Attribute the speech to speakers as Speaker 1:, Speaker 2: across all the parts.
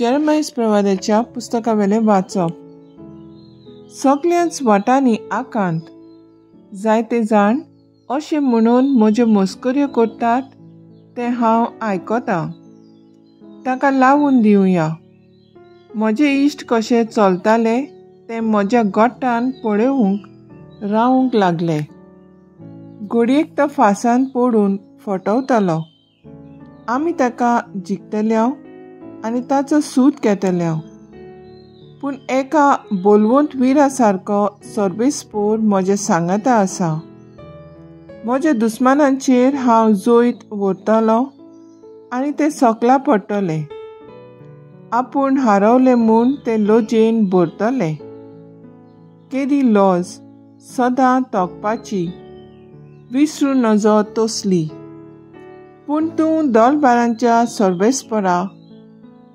Speaker 1: जेरमायस प्रवादाच्या पुस्तकावेलें वाचप. सगळ्याच वाटांनी आकांत जायते जाण अशें म्हणून म्हज्यो मस्कऱ्यो करतात तें हांव आयकतां. ताका लावून दिवया. म्हजे इश्ट कशे चलताले ते म्हज्या गोट्टान पळोवंक रावूंक लागले. घडयेक तो फासान पडून फटवतालो. आमी ताका जिखतले आनी ताचो सूद घेतले. पूण एका बोलवंत विरा सारको सर्वेस्पोर म्हज्या सांगाता आसा. म्हज्या दुस्मानांचेर हांव जैत व्हरतलो आनी ते सकला पडटले. आपूण हारवले म्हूण ते लजेन भरतले. केदी लॉज सदां तोखपाची, विसरूं नजो तसली. पूण तूं दोलबारांच्या सर्वेस्परा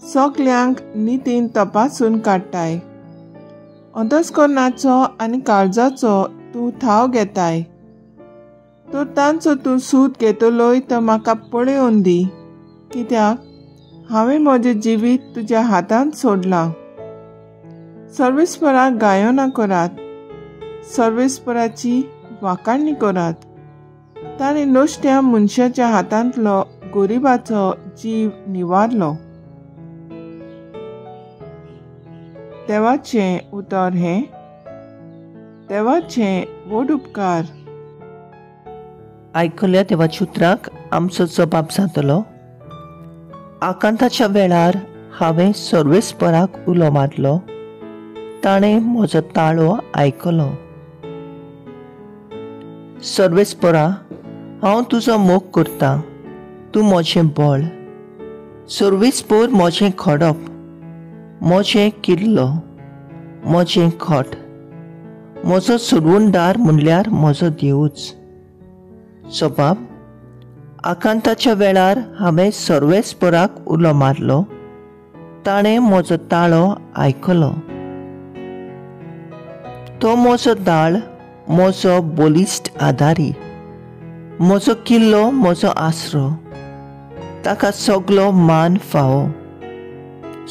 Speaker 1: सगल्यांक नितीन तपासून काडटाय. अंतस्करणाचो आनी काळजाचो तूं थाव घेताय. तर तांचो तूं सूद घेतलोय तो म्हाका पळोवन दी, कित्याक हांवें म्हजें जिवीत तुज्या हातांत सोडलां. सर्वेस्पराक गायनां करात, सर्वेस्पराची वाखाणणी करात. ताणें नश्ट्या मनशाच्या हातांतलो गरिबाचो जीव निवारलो. देवाचें उतर हें. देवाचें व्हड उपकार.
Speaker 2: आयकल्या देवाच्या उतराक आमचो जबाब जातलो. आकांताच्या वेळार हांवें सर्वेस्पराक उलो मारलो, ताणें म्हजो ताळो आयकलो. सर्वेस्परा, हांव तुजो मोग करतां, तूं म्हजें बळ. सर्वेस्पोर म्हजें खडप, म्हजें किल्लो, म्हजें खोट, म्हजो सोडवणदार म्हणल्यार म्हजो देवूच. सबाब, आकांताच्या वेळार हांवें सर्वेस्पराक उलो मारलो, ताणें म्हजो ताळो आयकलो. तो म्हजो दाळ, म्हजो बलिश्ट आदारी, म्हजो किल्लो, म्हजो आसरो, ताका सगलो मान फावो.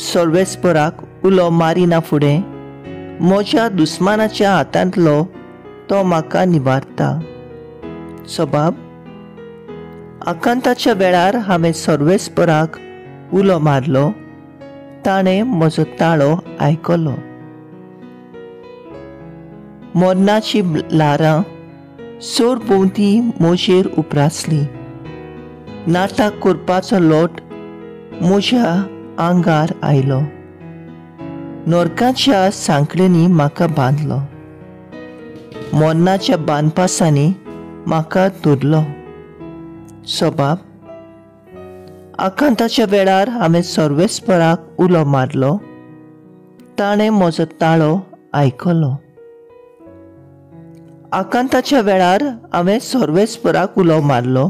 Speaker 2: सर्वेस्पराक उलो मारिना फुडें म्हज्या दुस्मानाच्या हातांतलो तो म्हाका निवारता. सबाब, आकांताच्या वेळार हांवें सर्वेस्पराक उलो मारलो, ताणें म्हजो ताळो आयकलो. मरणाची ल्हारां सरभोंवती म्हजेर उप्रासली. नाटक करपाचो लोट म्हज्या आंगार आयलो. नरकाच्या सांकळींनी म्हाका बांदलो, मरणाच्या बांदपासांनी म्हाका धरलो. सबाब, आकांताच्या वेळार हांवें सर्वेस्पराक उलो मारलो, ताणें म्हजो ताळो आयकलो. आकांताच्या वेळार हांवें सर्वेस्पराक उलो मारलो,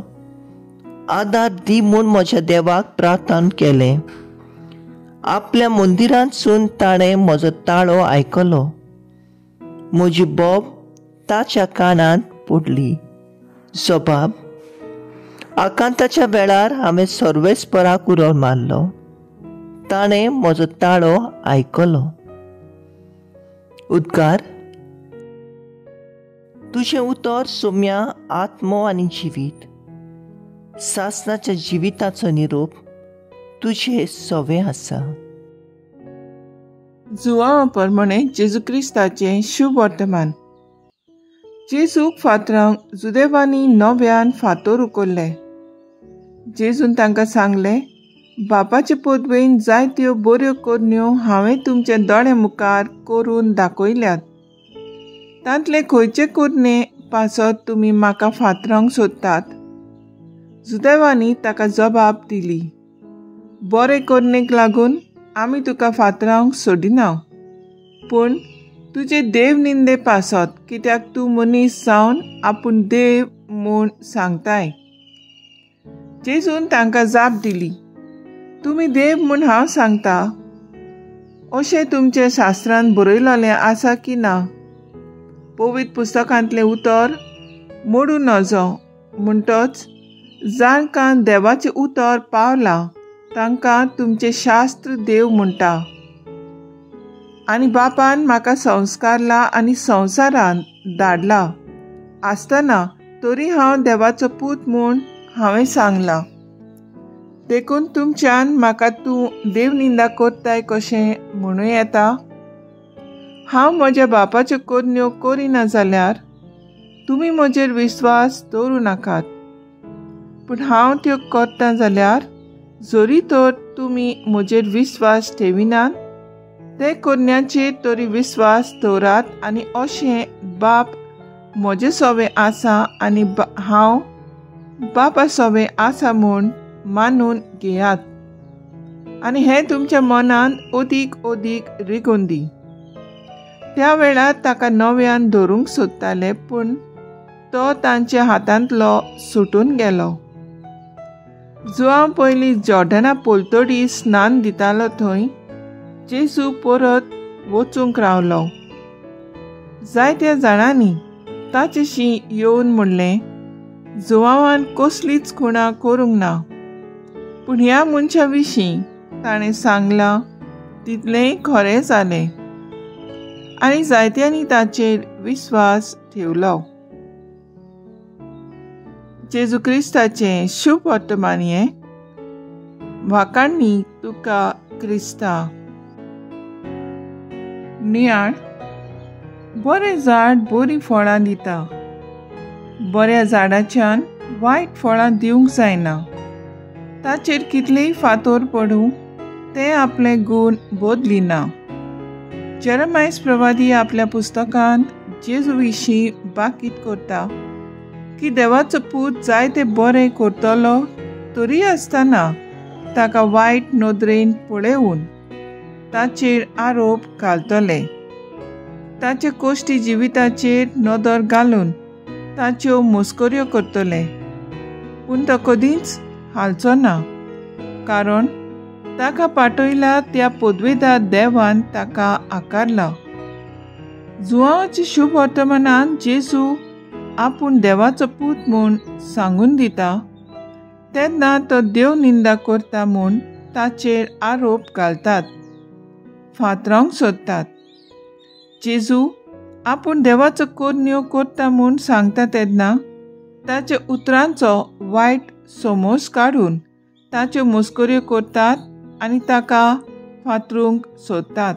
Speaker 2: आदार दी म्हूण म्हज्या देवाक प्रार्थना केलें. आपल्या मंदिरांतसून ताणें म्हजो ताळो आयकलो. म्हजी बोब ताच्या कानांत पडली. सबाब, आकांताच्या वेळार हांवें सर्वेस्पराक उलो मारलो, ताणें म्हजो ताळो आयकलो. उद्गार, तुजें उतर सोम्या आत्मो आनी जिवीत, सासनाच्या जिविताचो निरोप तुजे सवे आसा.
Speaker 1: जुवांवा प्रमाणे जेजू क्रिस्ताचें शुभ वर्तमान. जेजूक फातरांक जुदेवांनी नव्यान फातोर उखल्ले. जेजून तांकां सांगलें, बापाचे पदवेन जायत्यो बऱ्यो करण्यो हांवें तुमच्या दोळ्या मुखार करून दाखयल्यात. तांतले खंयचे करणे पासत तुमी म्हाका फातरांक सोदतात? जुदेवांनी ताका जबाब दिली, बरे करणेक लागून आमी तुका फातरांक सोडिना, पूण तुजे देव निंदे पासत, कित्याक तूं मनीस जावन आपूण देव म्हूण सांगताय. जेजून तांकां जाप दिली, तुमी देव म्हूण हांव सांगता अशें तुमच्या शास्त्रान बरयलेलें आसा की ना? पवित्र पुस्तकांतलें उतर मोडूं नजो म्हणटच जांकां देवाचें उतर पावलां तांकां तुमचें शास्त्र देव म्हणटा. आनी बापान म्हाका संस्कारला आनी संवसारांत धाडला आसतना तरी हांव देवाचो पूत म्हूण हांवें सांगलां. देखून तुमच्यान म्हाका तूं देवनिंदा करताय कशें म्हणूं येता? हांव म्हज्या बापाच्यो करण्यो करिना जाल्यार तुमी म्हजेर विस्वास दवरूं नाकात, पूण हांव त्यो करतां जाल्यार जरी तर तुमी म्हजेर विस्वास ठेविनात ते करण्याचेर तरी विस्वास दवरात. आनी अशें बाप म्हजे सोवे आसा आनी हांव बापा सोवे आसा म्हूण मानून घेयात. आनी हें तुमच्या मनांत अदीक अदीक रिगून दी. त्या वेळार ताका नव्यान धरूंक सोदताले, पूण तो तांच्या हातांतलो सुटून गेलो. जुआंव पयलीं जॉर्डना पलतडी स्नान दितालो थंय जेजू परत वचूंक रावलो. जायत्या जाणांनी ताचेशी येवन म्हणलें, जुआंवान कसलीच खुणा करूंक ना, पूण ह्या मनशा विशीं ताणें सांगलां तितलेंय खरें जालें. आनी जायत्यांनी ताचेर विस्वास ठेवलो. जेजू क्रिस्ताचें शुभ वर्तमान हें. वाखाणणी तुका क्रिस्ता. नियाळ. बरें झाड बरीं फळां दिता, बऱ्या झाडाच्यान वायट फळां दिवंक जायना. ताचेर कितलेय फातोर पडूं तें आपले गूण बदलिना. जेरमायस प्रवादी आपल्या पुस्तकांत जेजू विशीं बाकीत करता की देवाचो पूत जायते बरें करतलो तरी आसतना ताका वायट नदरेन पळोवन ताचेर आरोप घालतले. ताचे कोश्टी जिविताचेर नदर घालून ताच्यो मस्कऱ्यो करतले, पूण तो कदींच हालचो ना, कारण ताका पाठयला त्या पदवेदार देवान ताका आकारला. जुआंवाच्या शुभ वर्तमानान जेजू आपूण देवाचो पूत म्हूण सांगून दिता तेन्ना तो देव निंदा करता म्हूण ताचेर आरोप घालतात, फातरावंक सोदतात. जेजू आपूण देवाचो करण्यो करता म्हूण सांगता तेन्ना ताच्या उतरांचो वायट समज काडून ताच्यो मस्कऱ्यो करतात आनी ताका फातरूंक सोदतात.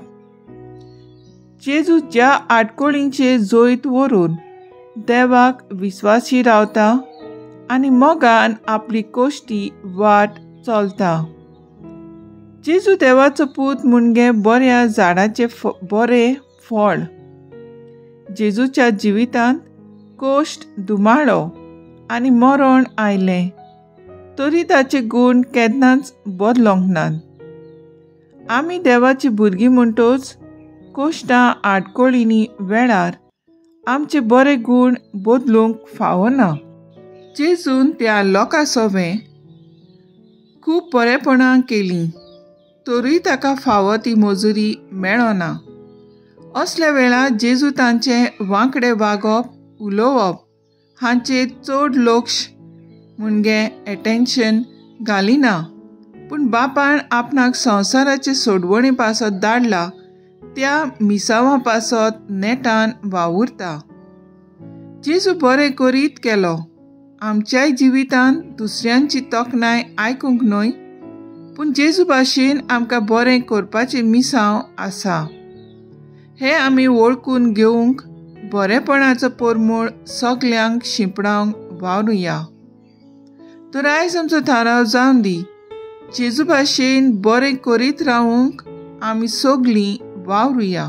Speaker 1: जेजू ज्या आडकोळींचेर जैत व्हरून देवाक विस्वासी रावता आनी मोगान आपली कोश्टी वाट चलता. जेजू देवाचो पूत म्हणजे बऱ्या झाडाचें बरें फळ. जेजूच्या जिवितांत कोश्ट, धुमाळो आनी मरण आयलें तरी ताचे गूण केन्नाच बदलोंक नात. आमी देवाची भुरगीं म्हणटच कोश्टां आडकोळींनी वेळार आमचे बरे गूण बदलूंक फावना. जेजून त्या लोकां सोवें खूब बरेपणां केलीं तरूय ताका फावो ती मजुरी मेळना. असल्या वेळार जेजू तांचें वांकडे वागप, उलोवप हांचेर चड लक्ष म्हणजे एटेन्शन घालिना, पूण बापान आपणाक संवसाराचे सोडवणे पासत धाडला त्या मिसांवा पासत नेटान वावुरता. जेजू बरें करीत केलो. आमच्याय जिवितांत दुसऱ्यांची तोखणाय आयकूंक न्हय, पूण जेजू भाशेन आमकां बरें करपाचें मिसांव आसा हें आमी वळखून घेवंक बरेपणाचो परमळ सगल्यांक शिंपडावंक वावरुया. तर आयज आमचो थाराव जावन दी, जेजू भाशेन बरें करीत रावूंक आमी सगलीं वावरुया.